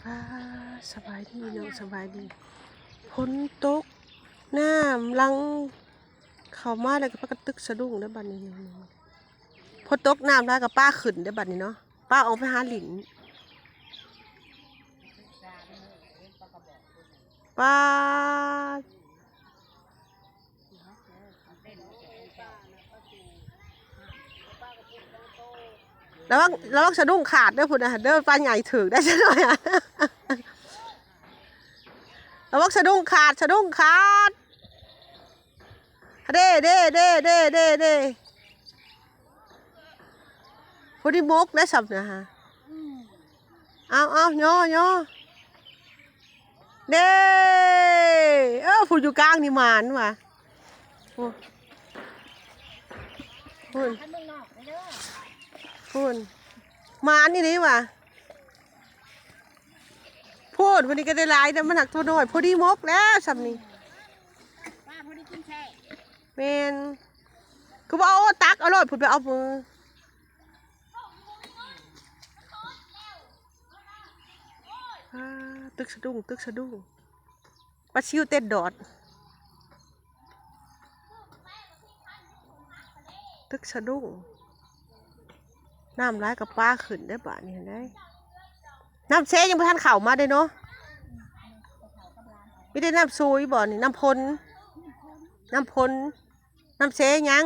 ອ່າ ສະບາຍດີເນາະ ສະບາຍດີ. ຝົນຕົກ ນ້ຳຫຼັ່ງເຂົ້າມາ ແລ້ວກໍພາກັນຕຶກສະດຸ້ງເດ້ບັດນີ້. ຝົນຕົກນ້ຳຫຼາຍກໍປາຂຶ້ນເດ້ບັດນີ້ເນາະ ປາອອກໄປຫາຫຼິ້ນ. ປາ ລະວັງ ລະວັງສະດຸ້ງຂາດເດີພຸ້ນນະເດີ ປາໃຫຍ່ຖືກໄດ້ຊະໜ້ອຍ. ລະວັງສະດຸ້ງຂາດ ສະດຸ້ງຂາດ. ເດ້ ເດ້ ເດ້ ເດ້ ເດ້ ເດ້ ພໍດີມົກໄດ້ຊ່ຳນະ. ເອົາ ເອົາ ຍໍ ຍໍ ເດ້. ເອີ ຜູ້ຢູ່ກາງນີ້ໝານວ່າ ໂອ້ ພຸ້ນ ພຸ້ນ ໝານອີ່ຫຼີວ່າ. ພຸ້ນ ຜູ້ນີ້ກໍໄດ້ຫຼາຍເດ້ ມັນຫາກຕົວນ້ອຍ ພໍດີມົກແລ້ວຊ່ຳນີ້. ປາພໍດີກິນແທ້. ແມ່ນ ຄືບໍ່ເອົາ ຕັກເອົາໂລດ ພຸ້ນໄປເອົາມື. ອ່າ ຕຶກສະດຸ້ງ ຕຶກສະດຸ້ງ ປາຊິວເຕັ້ນດອດ. ຕຶກສະດຸ້ງ ນ້ຳຫຼາຍກໍປາຂຶ້ນເດ້ບາດນີ້ຫັ້ນເດ້. ນ້ຳເຊຍັງບໍ່ທັນເຂົ້າມາເດ້ເນາະ ມີແຕ່ນ້ຳຊຸຍບໍ່ນີ້ ນ້ຳພົນ ນ້ຳພົນ ນ້ຳເຊຍັງ.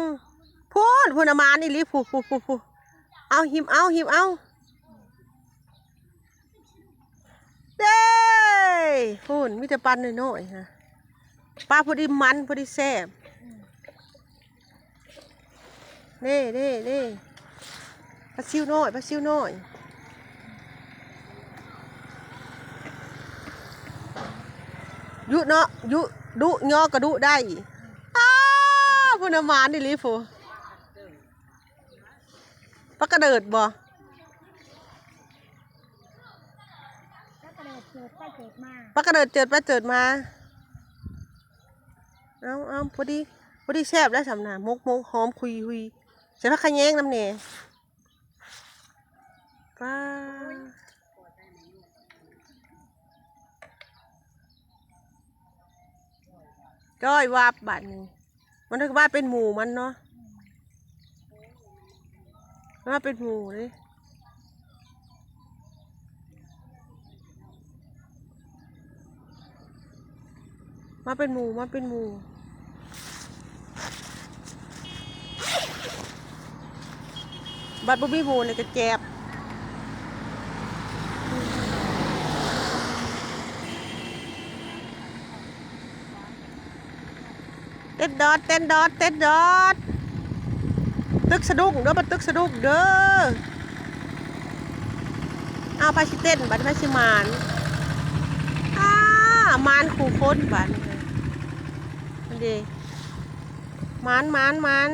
ພຸ້ນ ພຸ້ນ ອາ ໝານອີ່ຫຼີ ພຸ້ນ ພຸ້ນ ພຸ້ນ ພຸ້ນ ເອົາ ຫິມເອົາ ຫິມເອົາ. ເດ້ ພຸ້ນ ມີແຕ່ປານ້ອຍໆ ນະ ປາພໍດີມັນ ພໍດີແຊບ. ເດ້ ເດ້ ເດ້ ປາຊິວນ້ອຍ ປາຊິວນ້ອຍ. ດຸເນາະ ດຸ ດຸ ຍໍກະດຸໄດ້. ອ້າ ພຸ້ນນະ ໝານອີ່ຫຼີພຸ້ນ. ປາກະເດີດບໍ່? ປາກະເດີດເຈີດໄປເຈີດມາ ປາກະເດີດເຈີດໄປເຈີດມາ. ເອົາ ເອົາ ພໍດີ ພໍດີແຊບແລ້ວຊ່ຳນະ ໝົກ ໝົກ ຫອມ ຄຸຍ ຫຸຍ ໃສ່ຜັກຂະແຍງນຳແດ່. ປາ ຈ້ອຍວັບບາດນີ້ ມັນຖືວ່າເປັນໝູ່ມັນເນາະ ມັນວ່າເປັນໝູ່ເດ້. ມາເປັນໝູ່ ມາເປັນໝູ່ ບັດບໍ່ມີໝູ່ນີ້ກະແຈບ. ເຕັ້ນດອດ ເຕັ້ນດອດ ເຕັ້ນດອດ. ຕຶກສະດຸ້ງເດີ ປາຕຶກສະດຸ້ງເດີ. ອ້າວ ໃຜຊິເຕັ້ນບາດນີ້ ໃຜຊິໝານ? ອ້າ ໝານຄູ່ຄົນບາດນີ້ ຫັ້ນເດ ໝານ ໝານ ໝານ.